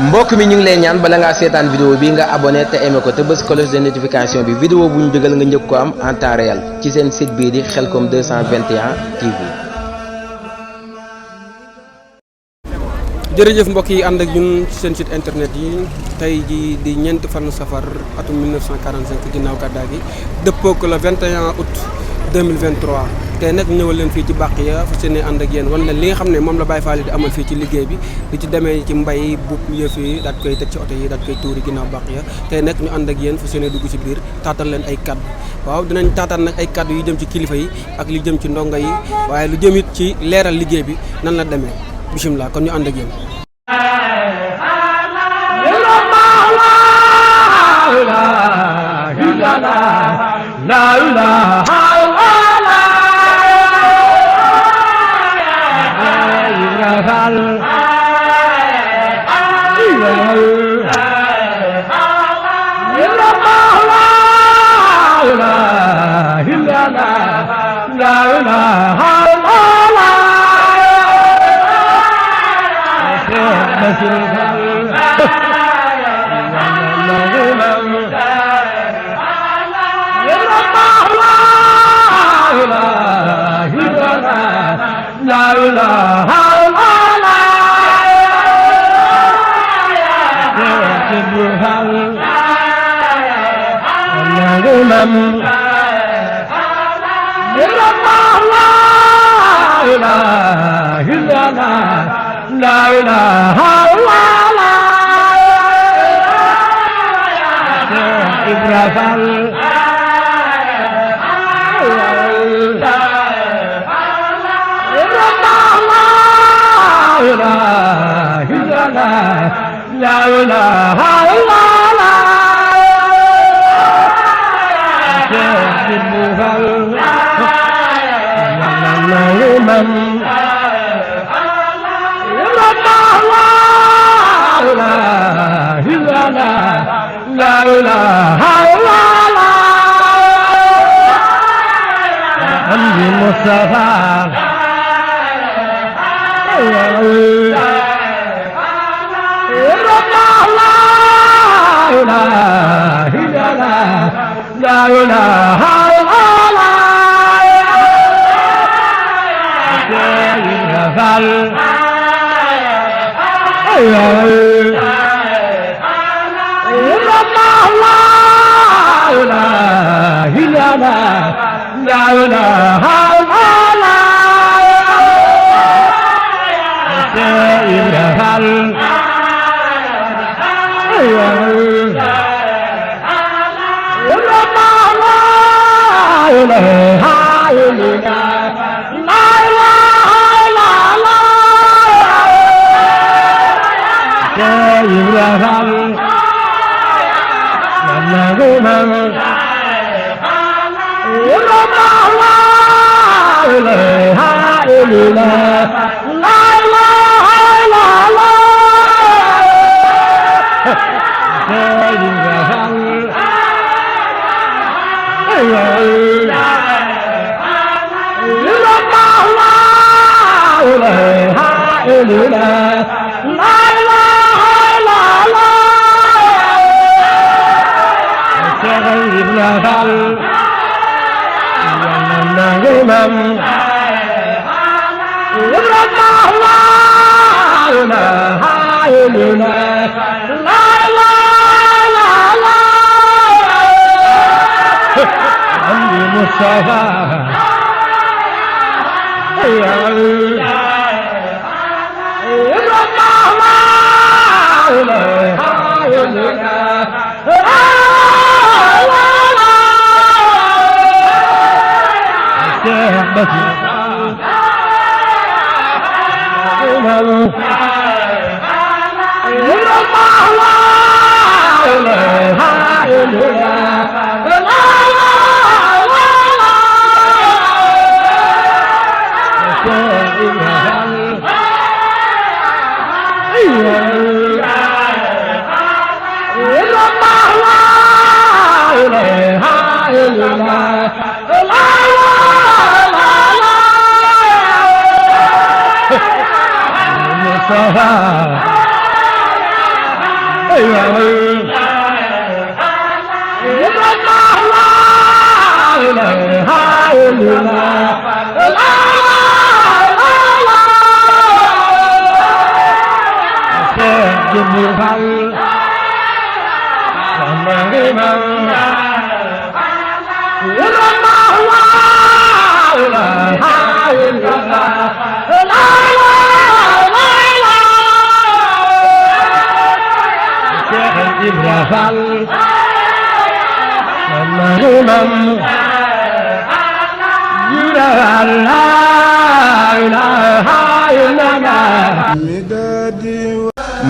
mbokk mi ñu ngi lay ñaan bala ngaa seetaan vidéo bi nga abonné te aimé ko te bës cloche de notification bi vidéo bu ñu dugal nga njëkk ko am en temps réel ci seen site bii di Khelcom 221 TV. jërëjëf mbokk yi ànd ak ñun ci seen site internet yi tey ji di ñeenti fan safar atum 1945 ginnaaw gàddaa gi dëppoo ko le 21 août 2023 tey nag ñëwal leen fii ci Bakhiya fas yéene ànd ak yéen wan leen li nga xam ne moom la Baye Fall di amal fii ci liggéey bi li ci demee ci mbay bu yëf yi daat koy teg ci oto yi daat koy tuuri ginnaaw Bakhiya tey nag ñu ànd ak yéen fas yéene dugg ci biir taatal leen ay kaddu waaw dinañ taataan nag ay kaddu yu jëm ci kilifa yi ak li jëm ci ndongo yi waaye lu jëm it ci leeral liggéey bi nan la demee bisimilah kon ñu ànd ak yéen.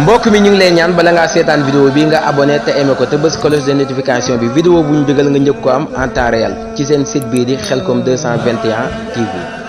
mbokk mi ñu ngi lay ñaan bala ngaa seetaan vidéo bi nga abonné te aimé ko te bës cloche de notification bi vidéo bu ñu dugal nga njëkk ko am en temps réel ci seen site bii di Khelcom 221 TV